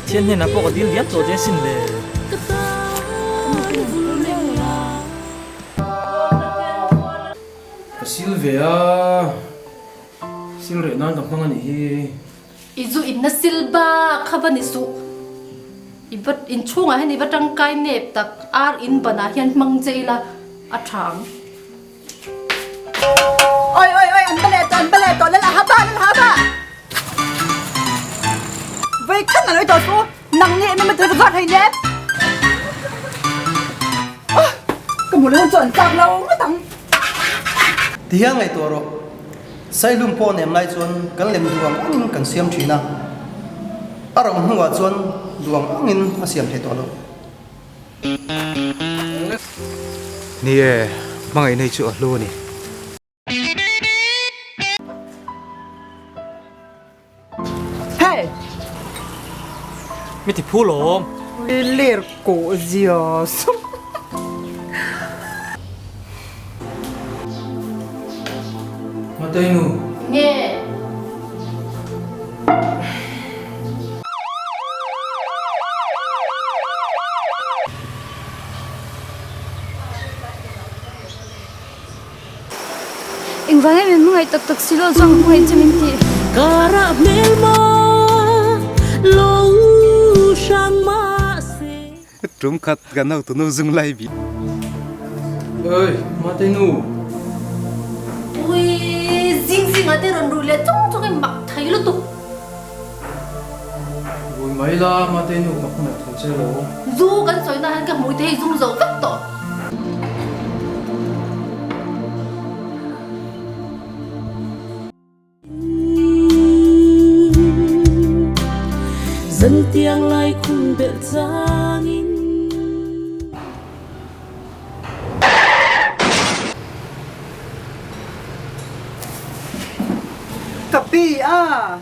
Thian hnenah pawh ka dil diam tawh che sin le. Ka sil ve a, sil reh nan ka hmang a nih hi. I zu inna sil bak kha va ni suh. I va inchhungah hian i va tangkai nep tak ar in banah hian hmang che ila a tha ang. Oi oi oi an va leh tawh an va leh tawh lal aha ba lal aha ba. Voi khat na loi tawh su nang nih em em va hei le. Ka mu lo chu an chak lo ngawt ang. Tihian ngaihtuah rawh. Saihlum pawh nem lai chuan kan lem duh ang angin kan siam thin a, a ro hnuah chuan duh ang angin a siam thei tawh lo. Ni e, hmangaihna hi chu a hlu a ni. Hey! Mi ti phu lawm. Ler kawh zia suh. Matei nu. Nge. Engvang em min hmangaih tak tak si lo chuan ka hmangaih che min ti. Karah hmelma lo hrang mahse. Tum khat kan ho tunu zung lai bik. Oi, mate nu. Ui, zing zing ah te rawn ruh leh chung chung in mak thei lutuk. Rui mai la, mate nu ka hmangaih tho che lo. Zu kan sawi na hian ka hmui te hi zum zo vek tawh. Zantiang lai khum belh changin. Ka pi a.